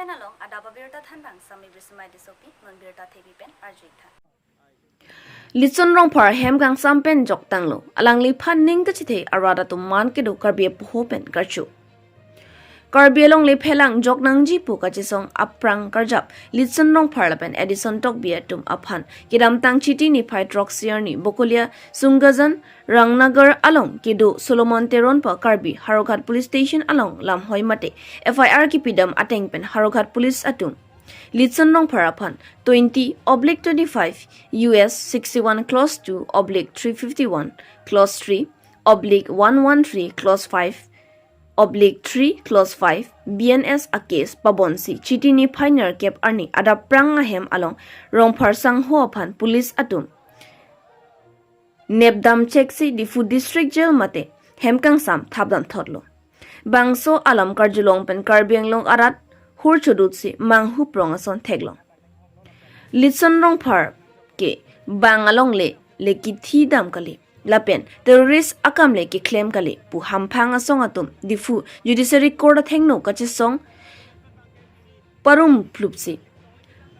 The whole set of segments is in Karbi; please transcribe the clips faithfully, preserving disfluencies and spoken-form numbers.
Along adap abirta thanbang Sami Brisimai Tissopi, non birta thepi pen arju-ik tha. Litson Rongphar hem kangsam pen joktanglo, alangliphan ning kachethe arat atum man kedo Karbi apoho pen karcho. Karbi alongle phelang joknangji pu kachesong aphrang karjap Litson Rongphar lapen Edison Tokbi atum aphan kedamtang Chiti niphai throksi arni Bokolia Sungajan Rangnagar along kedo Solomon Teronpa Karbi Howraghat Police Station along lamhoi mate F I R kepidam ateng pen Howraghat Police atum Litson Rongphar aphan twenty oblique twenty-five U S sixty-one clause two oblique three fifty-one clause three oblique one one three clause five oblique three clause five B N S a case pabonsi Chiti niphai nerkep arni adap phrang ahem along Rongphar sangho aphan police atum nepdam cheksi Diphu District Jail mate hem kangsam thapdam thotlo. Bangso alam karjulong pen Karbi Anglong arat hur chodutsi manghu prong ason theklong. Litson Rongphar ke bang alongle le kethidam kali lapen terrorist akam le keklem kali pu hamphang asong atum Diphu Judiciary Court athengno kachesong parum plupsi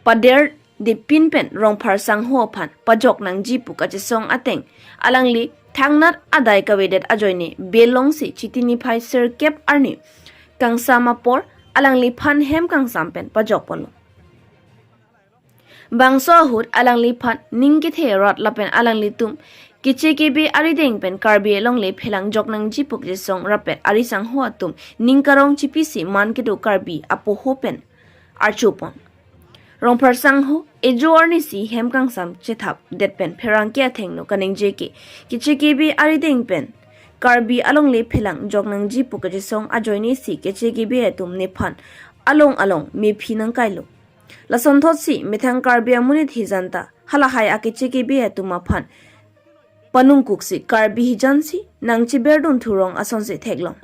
pader depin pen Rongphar sangho aphan pajoknangji pu kachesong ateng alangli thangnat adai kavedet ajoine belongsi Chiti niphai sirkep arni kangsam apor alangliphan hem kangsam pen pajok ponlo. Bangso ahut alangliphan ning kethe arat lapen alanglitum keche kebe arideng pen Karbi alongle phelang joknangji pu kachesong rapet ari sangho atum ning karong chipisi man kedo Karbi apoho pen archo pon. Rongphar sangho ejo arnisi hem kangsam chethapdet pen pherangke athengno kaningje ke keche kebe arideng pen Karbi alongle phelang joknangji pu kachesong ajoinesi keche kebe atum nephan along along mephi nangkailo. Lasonthotsi methang Karbi amonit hijan ta halahai akeche kebe atum aphan panungkuksi Karbi hijansi nangcheberdun thurong asonsi theklong.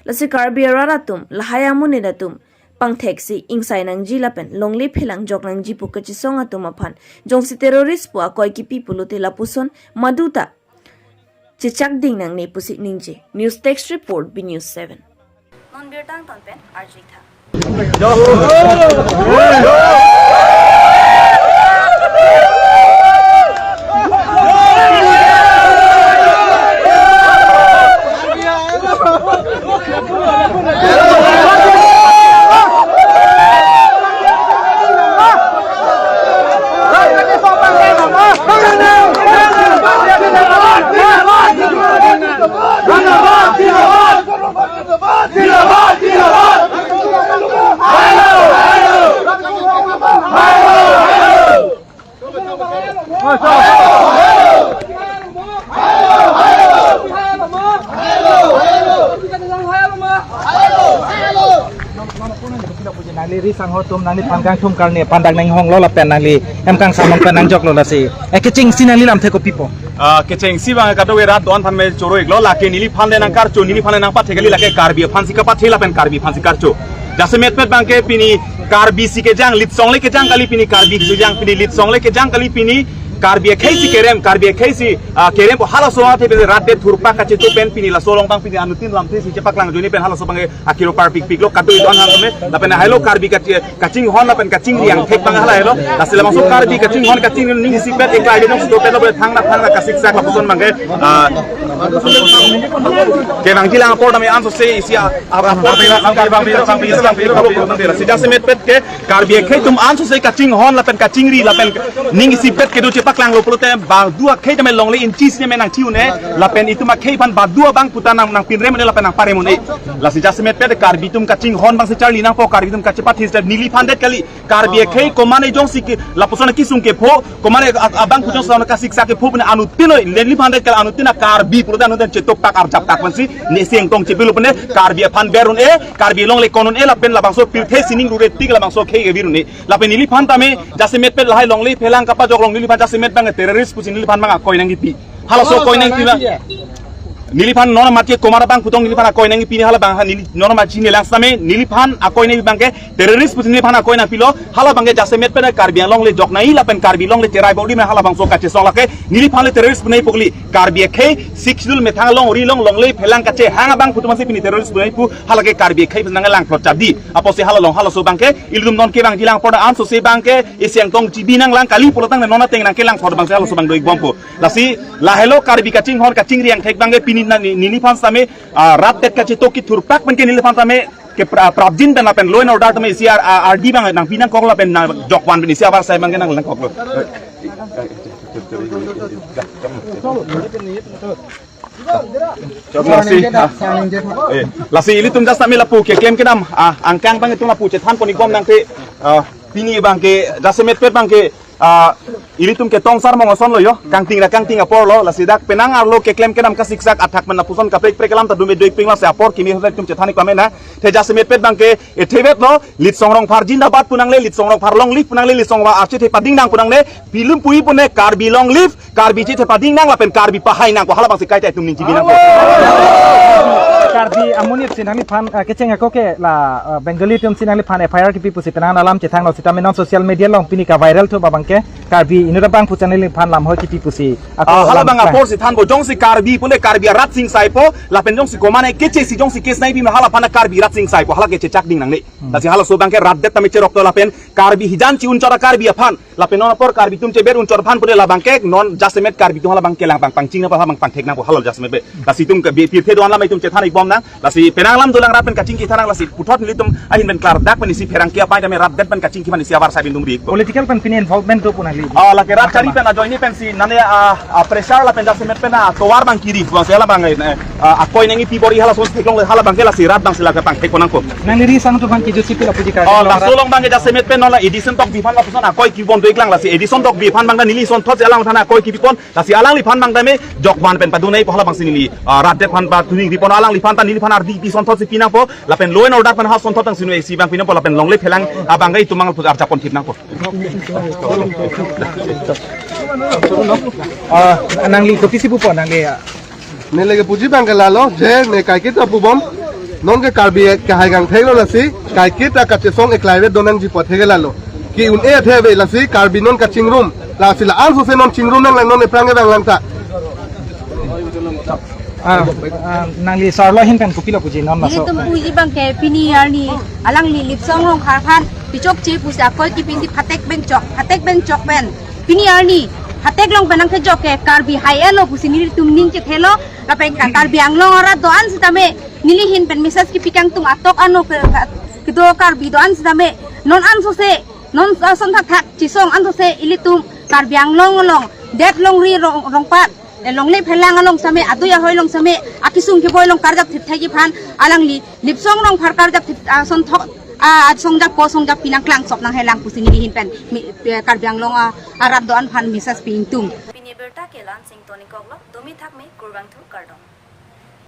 Lasi Karbi arat atum lahai amonit atum pangtheksi ingsai nangji lapen longle phelang joknangji pu kachesong atum aphan jongsi terrorist pu akoi kipi pulote lapuson maduta chechak ding nangne pusi ningje. News Desk Report, B News seven. Non birta angton pen arju-ik tha. Nangli ri sangho atum nangli pangkang thum karne pandak nanghonglo lapen nangli hem kangsam pen nangjoklo lasi. Eh, kechengsi nangli lamthe kopi po? Ah, kechengsi abang kadokave rat do-an aphan me choro-iklo, lake neliphan le nangkarcho, neliphan le nangpathe kali, lake Karbi aphansi kapathe lapen Karbi aphansi karcho. Jasemetpet abangke pini Karbisi kejang, Litsong le kejang kali pini Karbisi kejang, pini Litsong le kejang kali pini Karbi akheisi kerem, Karbi akheisi, ah, kerem pu halaso athe pini rat det thurpak kachito pen pini laso along abang pini anuttin lamthesi chepaklang ajoine pen halaso abangke akiro parpikpiklo kado-an aphan me, lapen hailo Karbi kachi-, kachinghon lapen kachingri angthek abang hala hailo. Lasi labangso Karbi kachinghon kachingri ning isipet eklai dejong sitopetlo pu thangnat thangnat kasiksak lapuson abangke, ah, kevangjilang apor tame ansose isi a-, a-, apor tame lang karbang bang bang bang bang bang bang bang bang. Lasi jasemetpet ke Karbi akhei atum ansose kachinghon lapen kachingri lapen ning isipet kedo chepaklanglo pulote badu akhei tame longle inchi si me nangthi un-e lapen itum akhei aphan badu abang puta nang, nangpinrem un-e lapen nangparem un-e. Lasi jasemetpet Karbi atum kachinghon abangsi charli nangpo, Karbi atum kachepathe neliphan det kali. Karbi akhei komatne jongsi ke lapuson akesung kepho, komatne a-, abang pu jongsi kasiksak kepho pune anuttin noi, neliphan det kali anuttin a-Karbi pulote anuttin chetoktak arjaptak pensi nesi engtong chepilo pune Karbi aphan ber un-e, Karbi alongle kon un-e lapen labangso pirthe sining rure tik labangso akhei kevir un-e. Lapen neliphan tame jasemetpet lahai longle phelang kapajok along neliphan jasemet abang terrorist pusi neliphan abang akoi nangkipi. Halaso akoi nangkipi abang. Neliphan non amat ke komat abang putong neliphan akoi nangji pini hala abang ha neli non amat chini lang same neliphan akoi nangji abang ke terrorist pusi neliphan akoi nangpilo hala abang ke jasemet pen Karbi Anglong le jok nangji lapen Karbi Anglong le cherai bodi me hala abangso kachesong lake neliphan le terrorist pu nangji pu kali Karbi akhei Sixth Schedule methang along ri along longle phelang kachehang abang putu masi pini terrorist pu nangji pu hala ke Karbi akhei pen nanglang plot chadi apotsi hala along halaso abang ke ilitum non kevangji lang pon ansose abang ke isi angtong G B nanglang kali pulo tangte non ateng nangkelang pon abangsi halaso abang do-ik bompo. Lasi lahelo Karbi kachinghon kachingri angthek abang ke pini na ni- neliphan same ah, rat det kachetok kethur pak pen ke neliphan same ke pra- prapjin pen lapen law and order tame isi ar- ar- ardi abang nangpi nangkok lapen na jokvan pen isi avarsai abang ke nanglangkoklo. Lasi ah, eh, lasi ilitum just same lapu keklem kedam ah, angkang abang itum lapu chethan pon-ik bom nangte ah, pini abang ke jasemet pen abang ke ah, ilitum ke tongsar mong ason lo yo, kangting ra kangting apor lo, lasi dak penang arlo keklem kedam kasiksak athak pen lapuson kaprek prek alam ta dum do-ik ping lasi apor kimi hotel itum chethan-ik pame na, te jasemet pen abang ke, eh, thevet lo, Litsong Rongphar jindabad pu nangle, Litsong Rongphar long live pu nangle, Litsong Rongphar arche the pading nang pu nangle, pilim pui pu ne Karbi long live, Karbi chethe pading nang lapen Karbi pahai nang ko hala abangsi kaita itum ning G B nang ko. Karbi amonit si nangliphan ah, kecheng ako ke la ah, Bengali atum si nangliphan F I R kipi pusi penang alam chethang lo sitame non social media along pini kaviral thu abang ke Karbi inut abang pu channel liphan lamhoi kipi pusi ako Ah, hala alam abang chang. Apor si thanpo jongsi Karbi pu ne Karbi arat sing saipo lapen jongsi komat ne kechesi jongsi case nangpi me hala aphan Karbi rat sing saipo hala ke chechak ding nangne. Lasi halaso abang ke rat det tame cherok to lapen Karbi hijan chi-un chora Karbi aphan. Lapen non apor Karbi atum cheber un chor aphan pu ne la abang ke non jasemet Karbi atum hala abang kelang pang pangching nangpo hala abang pangthek nangpo hala jasemet pen. Lasi itum ke bi- pirthe do-an lam itum chethan-ik bom nang. Lasi penang alam dolang rat pen kachingki than nang lasi puthot nelitum ahin pen klardak pen isi pherangke apai tame rat det pen kachingki aphan isi avarsai pen dum ri-ik bom. Political pen pini involvement do pu nangli. Ah, lake rat kari pen ajoine pensi nane ah, ah, pressure lapen jasemet pen ah, tovar abang kiri abangsi hala abang eh, ah, akoi nangji pi bor-i halason theklong le hala abang ke lasi rat abangsi lake pangthek pon nangpo. Nangli ri sang tu aphan kejut si pi lapu ji Karbi Oh, Anglong laso rat. Along abang ke jasemet pen non la Edison Tokbi aphan lapuson akoi kibom do-ik lang lasi Edison Tokbi aphan abang ta neli asonthot si alangliphan akoi kipi pon lasi alangliphan abang tame jokvan pen padun nangpo hala abangsi neli ah, rat det aphan padun nangji pon alangliphan ta neliphan ardi pi asonthot si pi nangpo lapen law and order pen ha asonthot tang sinu isi abang pi nangpo lapen longle phelang abang ke itum mangal pujar chapon thip nangpo. Ah, nangli kopisi pupo nangli ah. Ne lake puji abang ke lalo, je ne kaiketa pubom, non ke Karbi kahai kangthek lo lasi, kaiketa kachesong eklaivet do nangji apot thek ke lalo. Ke-un-e athe ave lasi, Karbi non kachingrum, lasi la-an sose non chingrum nanglang non ephrang evang lang ta. Ah, ah, nangli sarlo ahin pen kopilo puji non laso. Nelitum puji abang ke pini arni alangli Litsong Rongphar aphan pichokche pusi akoi kipisi phatek pen chok, phatek pen chok pen. Pini arni phatek along pen nangkejok ke Karbi hai-et lo pusi nelitum ning chethelo lapen ka Karbi Anglong arat do-an sitame neli ahin pen message kipi kangtung atok ano ke, ke- kedo Karbi do-an sitame non ansose non ason thakthak chesong ansose ilitum Karbi Anglong along det longri rong- rongpat eh, longle phelang along same adui ahoi along same akesung keboi along karjap thipthekji aphan alangli Litsong Rongphar karjap thip asonthot ah, asongjap ko songjap pi nangklang sop nanghelang pusi neli ahin pen mi- eh, Karbi Anglong ah, arat do-an aphan message pi ingtung. Pini abirta ke la-an si ingtonikoklo, domi thakme kurvangthu kardom.